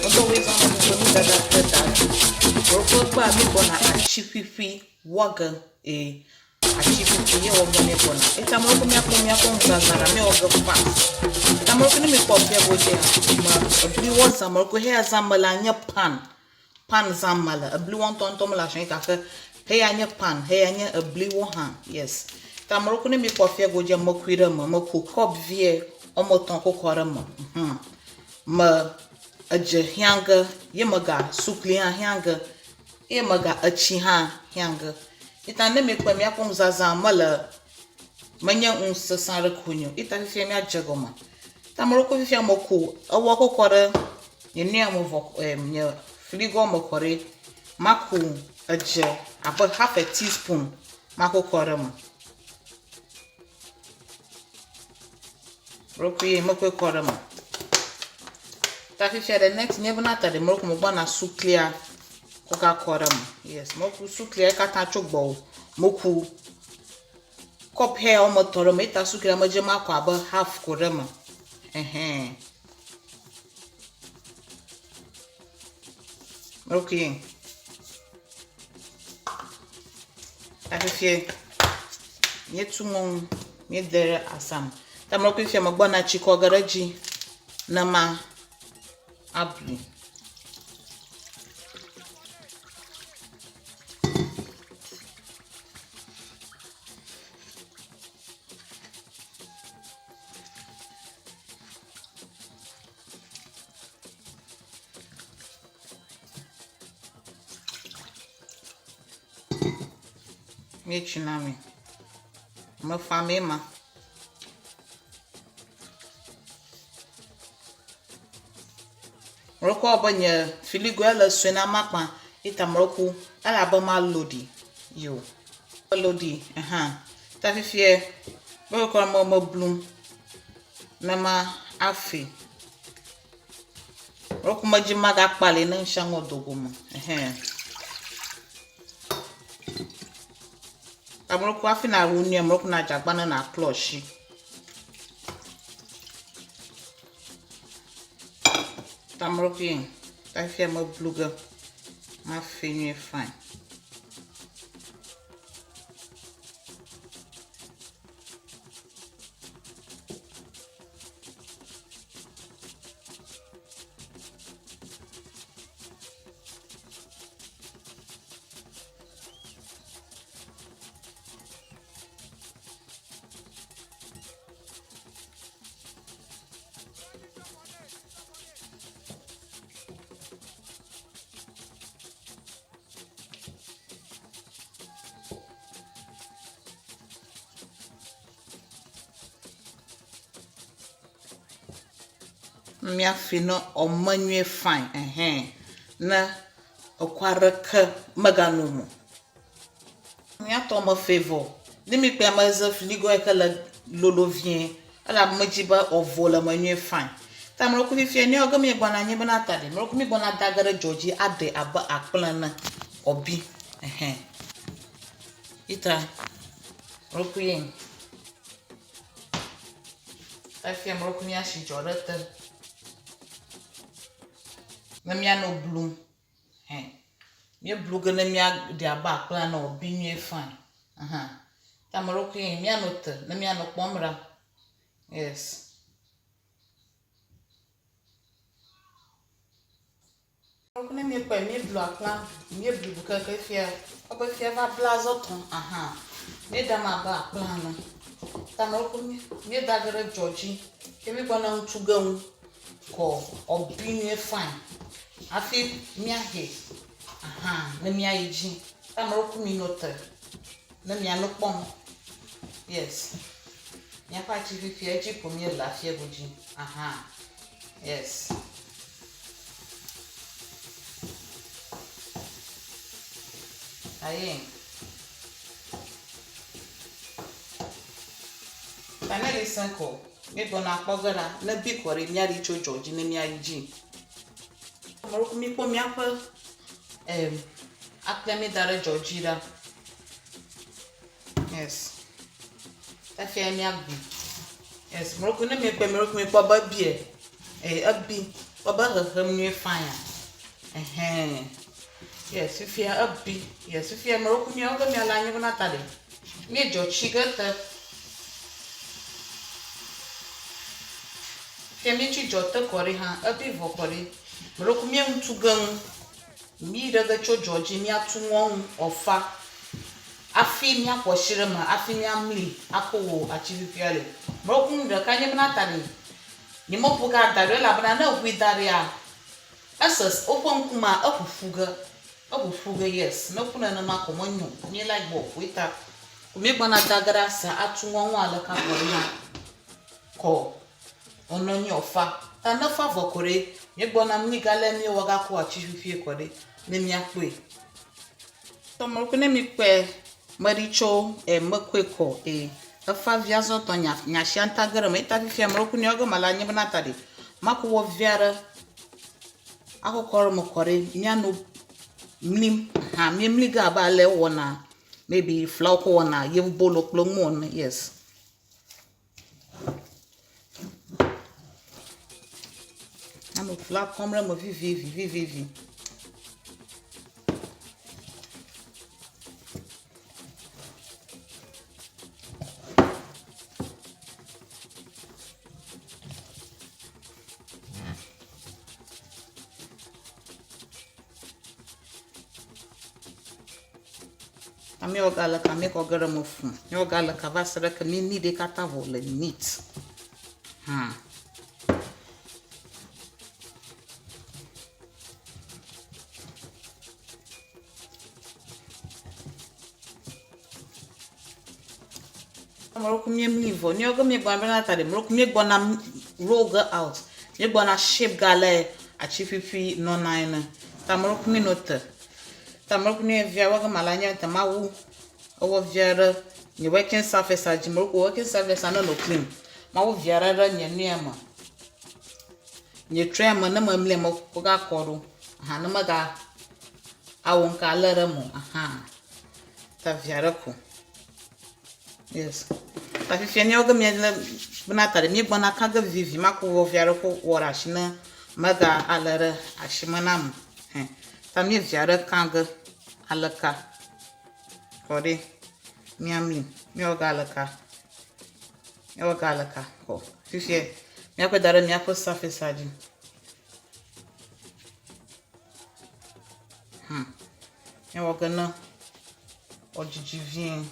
Medo woe zã me ƒe nuɖaɖa kple da ɖi. Woƒe gbea mi gbɔna atsi ƒiƒi wɔ ge ee. Atsi ƒiƒi ye wɔ ge mi gbɔna. Eta me woƒe miakpɔ miaƒe nuzazã ɖa mi wɔ ge fast. Eta me woƒe ne mi kpɔ fia godzi me ebli wɔ zã me woƒe heya zã me la nye pan. Pan zãm mele. Ebliwɔ ŋutɔŋutɔ mele afi gake heya nye pan, heya nye ebliwɔ hã. Yes. Ta ame ɖokui ne mikpɔ afia godzia, mekui ɖe eme. Meku kɔp vie woame etɔ̃ ko kɔ ɖe eme. Mhm. Me edze hiã ge ye mega sukli hã hiã ge ye mega etsi hã hiã ge. Yi ta ne mikpɔe miaƒe nuzazã mele menye nu sesẽ aɖeke wònye o. Yi ta fifia míadze egɔme. Ta ame ɖokui fifia meku ewɔ ko kɔ ɖe nye nuya me vɔ em nye frigoa me kɔ ɖi. Maku edze abe half a teaspoon mako kɔ ɖe eme. Ɖokui ye mekɔe kɔ ɖe eme. Ta fifia ɖe next nye bena ta ɖe meku megbɔna suklia kɔ gakɔ ɖe eme. Yes, meku suklia katã tso gbɔwò. Meku Kɔp hɛ woame etɔ̃ ɖe eme ye ta suklia medze makɔ abe half ko ɖe eme. Ɛhɛn. Ok. Afifie míetu mɔ ŋu, míede ɖe asa me. Ta me fifia megbɔna tsi kɔ ge ɖe edzi ne ma ablui. Míetsi na mi. Mefa mee ma. Mlɔkɔ be nye filigoe le sue na makpa ita mlɔku elabe malo ɖi yo. Malo ɖi ehã. Ta fifie be kɔ me me blum ne ma afi. Mlɔku me dzi maga kpali ne ŋsha ŋɔ dogo me ehẽ. Ta mlɔku afi na wu nue mlɔku na dzagba ne na klɔ shi. Tamrokui ta fia meblu ge mafi nyuie fine. Míafi ne ɔme nyuie fine ɛhɛn ne ekɔ aɖeke meganɔ eme o. Míatɔ me fɛ vɔ. Ne míkpɔe ame ze fligo yi ke le lolo vie elabe medzi be wòavo le eme nyuie fine. Ta mlɔku fifia míawo ge míegbɔna anyi bena ta ɖe mlɔku mígbɔna da ge ɖe dzo dzi aɖe abe akple ene wòabi ɛhɛ. Ita mlɔku ye. Efia mlɔku míasi dzɔ ɖe te ne míanɔ blum. Hɛ. Míeblu ge ne míaɖe abe akplẽ ene wòabi nyuie fine. Ahan. Ta ame ɖokui míanɔ te ne míanɔ kpɔm ɖa. Yes. Ne míekpɔe míeblu akplẽa, míeblu bu keŋkeŋ fia, wobe fia va bla zɔtɔ ahan. Míeɖe eme abe akplẽ ene. Ta ame ɖokui míeda ge ɖe dzo dzi ke mígbɔna ŋutu ge ŋu. Kɔ ɔbi nyuie fine hafi míahe aha ne míayi dzi. Ta ame ɖewo ku mi nɔ te ne mianɔ kpɔm. Yes. Míaƒe atsi fifia edzi ko míele afia godzi. Aha. Yes. Aye. Ta ne li sẽ ko. Míegbɔna kpɔ ge ɖa, ne bi kɔ ɖi, míaɖi tso dzɔ dzi ne míayi dzi. Míkpɔ míaƒe em akple mí da ɖe dzɔ dzi ɖa. Yes. Efia míagbui. Yes. Mlɔkui ne míekpɔe mlɔkui míekpɔ be ebie. Ee, ebi. Kpɔ be hehem nyuie fine. Ɛhɛn. Yes, fifia ebi. Yes, fifia me ɖoku míawo ge míale anyi bena ta ɖe. Míedzɔ tsi ge te. Fifia míetsi dzɔ te kɔ ɖi hã. Ebi vɔ kɔ ɖi. Me ɖoku mía ŋutu ge ŋu. Mí ɖe ge tso dzɔ dzi míatu ŋɔ ŋu ɔfa. Afi míaƒo asi ɖe eme afi míamli ako wò atsi fifia le. Me ɖoku nu ɖeka nye bena ta ɖe. Nyemeƒo ga da ɖi o elabena ne eƒoe da ɖia, ese woƒe ŋkumea eƒuƒu ge, eƒuƒu ge yes. Ne eƒu nenema ko menyo o. Mí like be wòaƒoe ta. Ko míegbɔna da ge ɖe asa atu ŋua ŋu ale ka kɔ ɖi hã kɔ enɔ nyi wòfa. Ta ne efa vɔ ko ɖe, míegbɔna mígale míewɔ gakɔ atsi ƒuƒuie kɔ ɖi ne míakpɔe. Tɔmɔkui ne mikpɔe meɖi tso e mekɔe kɔ e efa via zɔ tɔ nya nya sia ŋta ge ɖe me eta fifia mɔkui ne ge mala nye bena ta ɖi maku wɔ via ɖe akɔ kɔ ɖe me kɔ ɖe miano mlim ha mi mli ge abe ale wɔna maybe flour ko wɔna yevu bolo kple ŋu ene yes. Ame fla kɔm ɖe eme vivivi vivivi. Amewo gale ka míekɔ ge ɖe eme fũ. Míawo gale ka va se ɖe ke mí ɖe katã vɔ le neat. Hã. Mɔlɔku míemli vɔ. Míawo ge míegbɔna bena ta ɖe mɔlɔku míegbɔna roll ge out. Míegbɔna shape ga le atsi ƒuƒui nɔna ene. Ta mɔlɔku mí nɔ te. Ta mɔlɔku mí via wo ge mala nye te mawu ewɔ via ɖe nye working surface dzi. Mɔlɔku working surface ne nɔ clean. Mawu via ɖe ɖe nye nuya me. Nye tray me ne memli me kɔ ga kɔ ɖo. Aha ne mega awɔ ŋka lé ɖe me o. Aha. Ta via ɖe ko. Yes. Ta fifia míawo ge míele bena ta ɖe míegbɔna ka ge vivi maku wɔ via ɖe ko wɔ ɖe asi ne mega ale ɖe asi me nam. Hɛ. Ta mí via ɖe ka ge ale ka. Kɔ ɖi. Míamli. Míawo ge ale ka. Míawo ge ale ka. Kɔ. Fifia míakɔe da ɖe míaƒe surface dzi. Míawɔ ge ne wòadidi vie.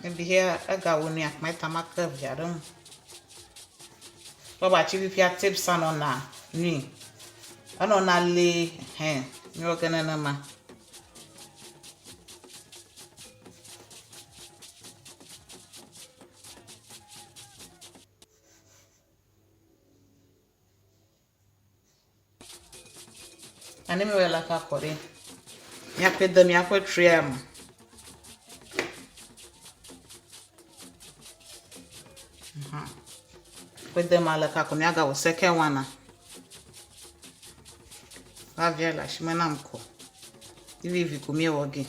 Maybe here egawɔ nui akpa eta make via ɖe ŋu. Kpɔ be atsi ƒiƒia tipsa nɔna nui. Enɔna lee hɛ míewɔ ge nenema. Ane mi la ka kɔ ɖe. Míaƒe de míaƒe tray me. Ƒe de ma le ka kɔ míagawɔ second one na. Va via le asi me nam kɔ. Vivivi ko míewɔ ge.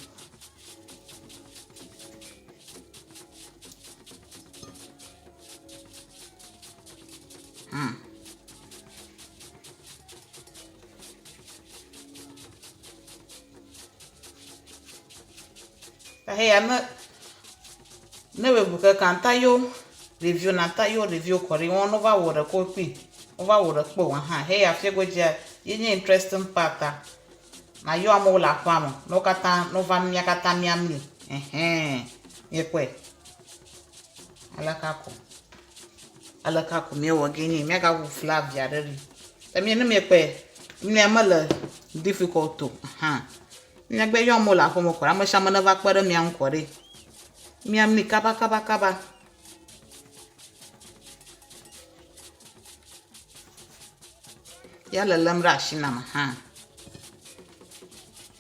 Eya ne ne wòbu ke kanta yo ɖeviwo nata yo ɖeviwo kɔ ɖi wɔn wova wɔ ɖe ko kpui wova wɔ ɖe kpɔ wɔn hã heya fia godzia ye nye interesting part a na yɔ amewo le aƒea me ne wo katã ne wova mía katã míamli ɛhɛn miekpɔe. Aleka ko, aleka ko míewɔ ge nye míagaʋu flavi aɖe ɖi. Ke mí ne míekpɔe, nuya mele difficult o hã. Míagbe yɔ amewo le aƒeme kɔ ɖe ame sia ame neva kpe ɖe mía ŋu kɔ ɖe. Míamli kaba kaba kaba. Ya lelem ɖe asi nam hã.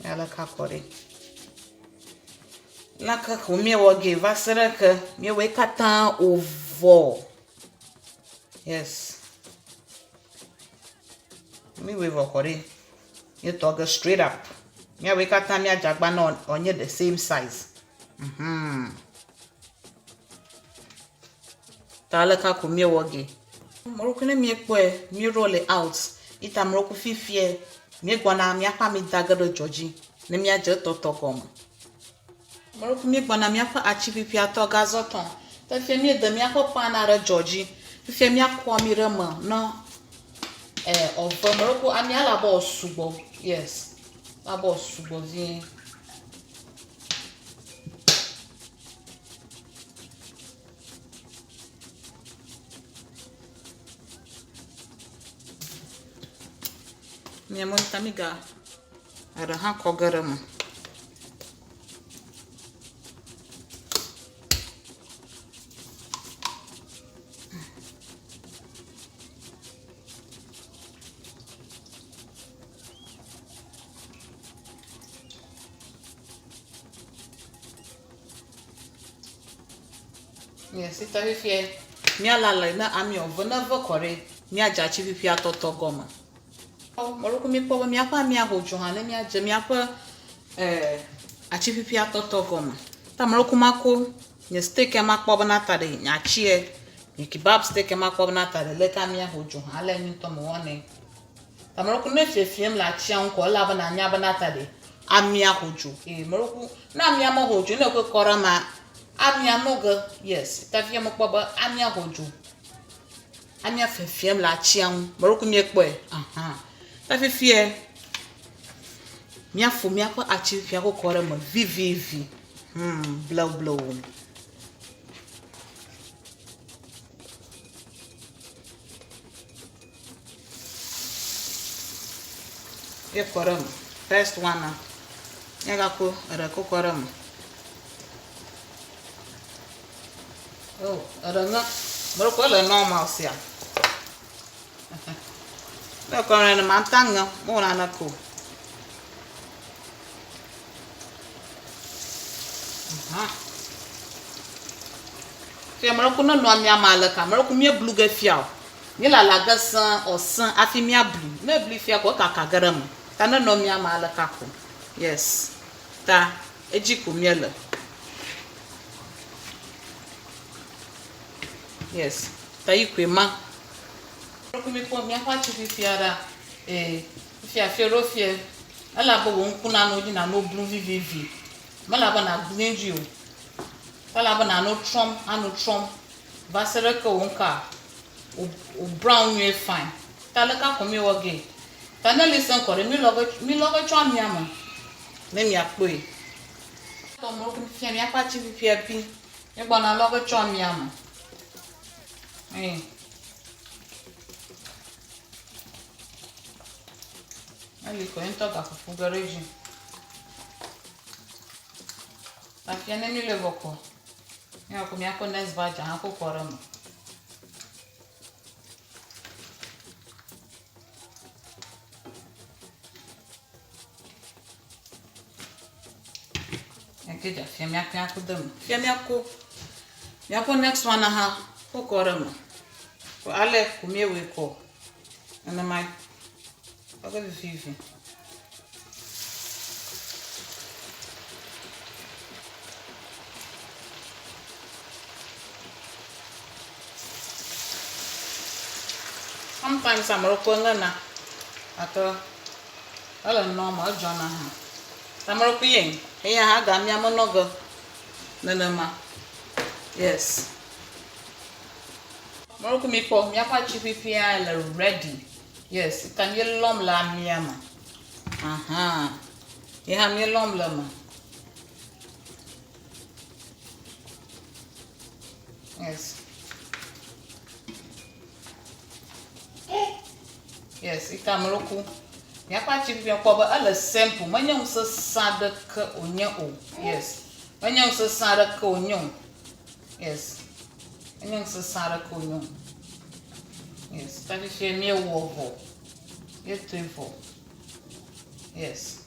Ya leka kɔ ɖe. Lake ko míewɔ gee va se ɖe ke míewɔe katã wòvɔ. Yes. Míwɔe vɔ kɔ ɖi. Míetɔ ge straight up. Míawɔe katã míadze agba ne wòanye the same size. Mhm. Ta aleka ko míewɔ ge. Mɔɖokui ne míekpɔe, míeɖo le out. Yi ta mɔɖokui fifiɛ, míegbɔna míaƒe ami da ge ɖe dzo dzi ne míadze etɔtɔ gɔme. Mɔɖokui míegbɔna míaƒe atsi ƒiƒia tɔ gazɔ tɔ. Fifia míede míaƒe pana ɖe dzo dzi. Fifia míakɔ ami ɖe eme ne ɔve. Mɔɖokui amia le abe wòsugbɔ. Yes, ele abe wòsugbɔ vie. Mia me ta miga eɖe hã kɔ ge ɖe eme. Mia si ta fifia míalale ne ami wòve ne eve kɔ ɖe míadze atsi fifia tɔtɔ gɔme. Mɔɖokui míkpɔ be míaƒe amia ho dzo hã ne míadze míaƒe atsi fifia tɔtɔ gɔme. Ta mɔɖokui mako nye steak makpɔ bena ta ɖe nye atsie nye kebab steak makpɔ bena ta ɖe leke amia ho dzo hã ale nye ŋutɔ mewɔnɛ. Ta mɔɖokui ne fiefiem le atsia ŋu kɔ ele be nanya bena ta ɖe amia ho dzo. Eye mɔɖokui ne amia meho dzo ne ekɔe kɔ ɖe emea amia no ge. Yes, ta fifia mekpɔ be amia ho dzo. Amia fiefiem le atsia ŋu. Mɔɖokui miekpɔe. Aha. Ta fifia míaƒo míaƒe atsi fifia kɔ kɔ ɖe eme vivivi. Blewu blewu. Ye kɔ ɖe eme. First one na. Míagako eɖe kɔ kɔ ɖe eme. Oh, eɖe ŋe. Mɔɖokui ele normal sia. Ne ekɔ ɖe eme, ata ŋe, mewɔ naneke o. Aha. Fia mɔɖokui ne nɔ amia me aleke, mɔɖokui míeblu ge fia o. Míelala ge sẽ ɔsẽ hafi míablu. Ne ebli fia ko ekaka ge ɖe eme. Ta ne nɔ mía me aleka ko. Yes. Ta edzi ko míele. Yes. Ta yi koe ma. Mɔɖokui míkpɔ míaƒe atsi fifia ɖa. Ee, fifia fie ɖo fie. Ele abe wò ŋku nanɔ edzi nanɔ blu vivivi. Mele abe nàgblẽ dzi o. Ele abe nànɔ trɔm, anɔ trɔm va se ɖe ke wò ŋka wò brown nyuie fine. Ta leke ko míewɔ gee. Ta ne li sẽ kɔ ɖe, mílɔ ge, mílɔ ge tso amia me ne miakpɔe. Tɔ mɔɖokui fifia míaƒe atsi fifia bi. Míegbɔna lɔ ge tso amia me. Ee. Eli kɔ ŋutɔ gaƒoƒu ge ɖe edzi. Afia ne míle vɔ kɔ. Míakɔ míaƒe next batch hã kɔ kɔ ɖe eme. Eke dza fia míaƒe aku de eme. Fia míako míaƒe next one hã kɔ kɔ ɖe eme. Ale ko míewɔe kɔ. Nenema eke vivivi. Sometimes ame ɖe kɔe ŋena gake ele normal edzɔna hã. Ame ɖe koe ye eya hã gamia menɔ ge nenema. Yes. Ame ɖe koe mikpɔ míaƒe atsi ƒiƒia le ready. Yes, ta míelɔm le amia me. Aha. Ye hã míelɔm le eme. Yes. Yes, ita mloku. Míaƒe atsi ƒiƒia kpɔ be ele simple, menye nu sesẽ aɖeke wònye o. Yes. Menye nu sesẽ aɖeke wònye o. Yes. Menye nu sesẽ aɖeke wònye o. Yes. Ta fifia míewɔ vɔ. Míetoe vɔ. Yes.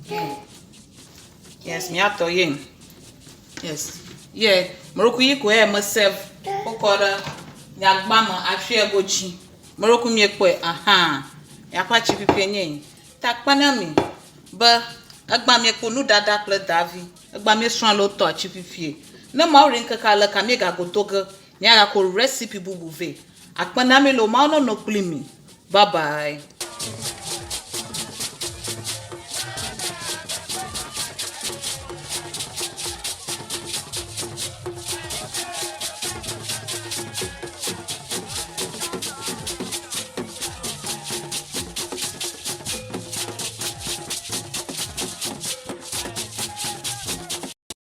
Yeah. Yes, míatɔ ye. Yes. Yeah. Mɔɖokui yi koe me serve wokɔ ɖe nyagba me hafi egodzi. Mɔɖokui miekpɔe aha. Miaƒe atsi ƒiƒie nye yi. Ta kpe na mi be egbea miekpɔ nuɖaɖa kple davi. Egbea míesrɔ̃ ale wotɔ atsi ƒiƒie. Ne Mawu ɖe ŋkeke aleka míegago do ge. Míagako recipe bubu vɛ. Akpe na mi loo, Mawu nenɔ kpli mi. Bye bye.